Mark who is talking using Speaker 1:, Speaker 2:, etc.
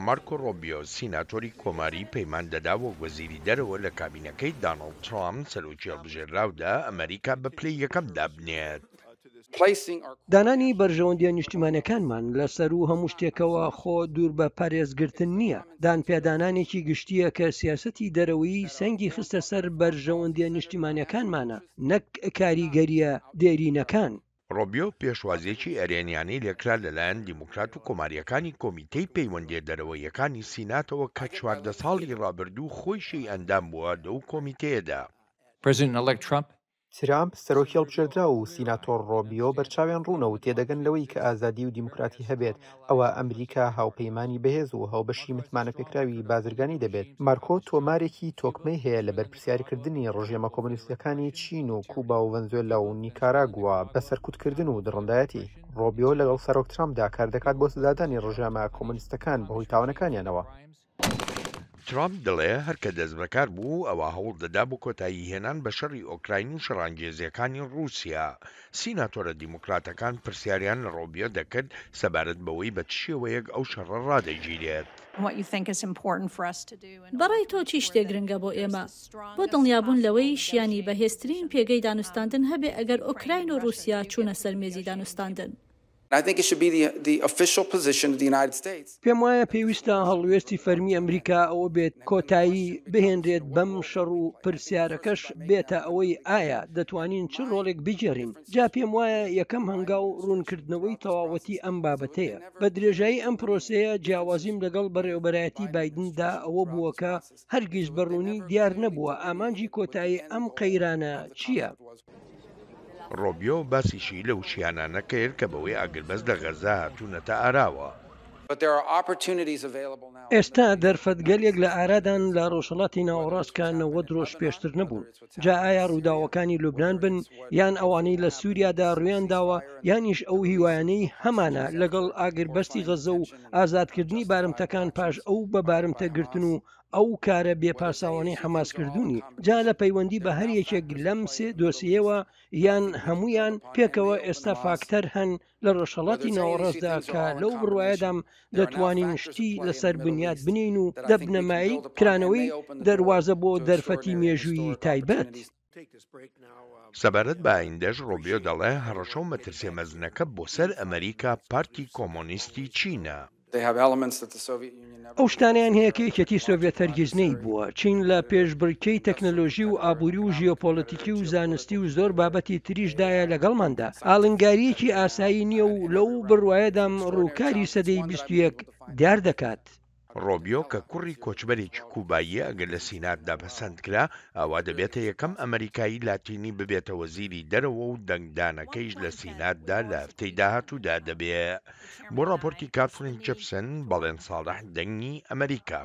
Speaker 1: مارکۆ ڕۆبیۆ، سیناتۆری کۆماری، پەیمان دەدا وەک وەزیری دەرەوە لە کابینەکەی دانۆڵد ترامپ، سەرۆکی هەڵبژێرراودا، ئەمەریکا بە پلەی یەکەم دابنێت.
Speaker 2: دانانی بەرژەوەندییە نیشتیمانیەکانمان لە سەروو هەموو شتێکەوە خۆ دوور بە پارێزگرتن نییە، دانپیادانانێکی گشتییە کە سیاسەتی دەرەوەیی سەنگی خستە سەر بەرژەوەندییە نیشتیمانیەکانمانە نەک کاریگەرییە دێرینەکان.
Speaker 1: ڕۆبیۆ پێشوازییەکی ئەرێنیانەی لێکرا لەلایەن دیموکرات و کۆمارییەکانی کۆمیتەی پەیوەندییە دەرەوەییەکانی سیناتەوە کە 14 ساڵی ڕابردوو خۆیشی ئەندام بووە لەو کۆمیتەیەدا.
Speaker 3: ترامپ، سەرۆکی هەڵبژێردراو و سیناتۆر ڕۆبیۆ بەرچاویان ڕوونە و تێدەگەن لەوەی کە ئازادی و دیموکراتی هەبێت، ئەوا ئەمریکا هاوپەیمانی بەهێز و هاوبەشی متمانەپێکراوی بازرگانی دەبێت. مارکۆ تۆمارێکی تۆکمەی هەیە لە بەرپرسیارکردنی ڕژێمە کۆمۆنیستییەکانی چین و کوبا و ڤەنزوێلا و نیکاراگوا بە سەرکوتکردن و دڕندایەتی. ڕۆبیۆ لەگەڵ سەرۆک ترامپدا کاردەکات بۆ سزادانی ڕژێمە کۆمۆنیستەکان بەهۆی تاوانەکانیانەوە.
Speaker 1: ترامپ دەڵێ هەر کە دەستبەکار بوو، ئەوا هەوڵ دەدا بۆ کۆتایی هێنان بە شەڕی ئۆکراین و شەڕانگێزییەکانی ڕووسیا. سیناتۆرە دیموکراتەکان پرسیاریان لە ڕۆبیۆ دەکرد سەبارەت بەوەی بە چ شێوەیەک ئەو شەڕە ڕادەگیرێت.
Speaker 4: بەڕای تۆ چی شتێک گرنگە بۆ ئێمە بۆ دڵنیابوون لەوەی شیانی بەهێزترین پێگەی دانوستاندن هەبێ ئەگەر ئۆکراین و ڕووسیا چوونە سەر مێزی دانوستاندن؟
Speaker 2: پێم وایە پێویستە هەڵوێستی فەرمی ئەمریکا ئەوە بێت کۆتایی بهێنرێت بەم شەڕ و پرسیارەکەش بێتە ئەوەی ئایا دەتوانین چ ڕۆڵێک بگێڕین، جا پێم وایە یەکەم هەنگاو ڕوونکردنەوەی تەواوەتی ئەم بابەتەیە. بە درێژایی ئەم پرۆسەیە جیاوازیم لەگەڵ بەڕێوەبەرایەتی بایدندا ئەوە بووە کە هەرگیز بە ڕوونی دیار نەبووە ئامانجی کۆتایی ئەم قەیرانە چییە.
Speaker 1: ڕۆبیۆ باسیشی لەو شیانانە کرد کە بەهۆی ئاگربەست لە غەززە هاتوونەتە ئاراوە.
Speaker 2: ئێستا دەرفەتگەلێک لە ئارادان لە ڕۆژهەڵاتی ناوەڕاست کە 90 ڕۆژ پێشتر نەبوون، جا ئایا ڕووداوەکانی لوبنان بن یان ئەوانەی لە سووریادا ڕوویانداوە یانیش ئەو هیوایانەی هەمانە لەگەڵ ئاگربەستی غەززە و ئازادکردنی بارمتەکان پاش ئەو بە بارمتە گرتن و ئەو کارە بێ پاساوانەی حەماس کردوونی، جا لە پەیوەندی بە هەر یەکێک لەم سێ دۆسیەیەوە یان هەموویان پێکەوە ئێستا فاکتەر هەن لە ڕۆژهەڵاتی ناوەڕاستدا کە لەو بڕوایەدام دەتوانین شتی لەسەر بنیات بنێین و دەبنە مایەی کرانەوەی دەروازە بۆ دەرفەتی مێژوویی تایبەت.
Speaker 1: سەبارەت بە ئایندەش ڕۆبیۆ دەڵێ هەڕەشە و مەترسیە مەزنەکە بۆ سەر ئەمەریکا پارتی کۆمۆنیستی چینە.
Speaker 2: ئەو شتانەیان هەیە کە یەکێتی سۆڤیەت هەرگیز نەیبووە. چین لە پێشبڕکێی تەکنەلۆژی و ئابووری و ژیۆپۆلەتیکی و زانستی و زۆر بابەتی تریشدایە لەگەڵماندا. ئاڵنگارییەکی ئاسایی نییە و لەو بڕوایەدام ڕووکاری سەدەی 21 دیار دەکات.
Speaker 1: ڕۆبیۆ کە کوڕی کۆچبەرێکی کوباییە ئەگەر لە سیناتدا پەسەند کرا، ئەوا دەبێتە یەکەم ئەمەریکایی لاتینی ببێتە وەزیری دەرەوە و دەنگدانەکەیش لە سیناتدا لە هەفتەی داهاتوودا دەبێ. بۆ ڕاپۆرتی کاترین جپسن، بەڵێن ساڵح، دەنگی ئەمەریکا.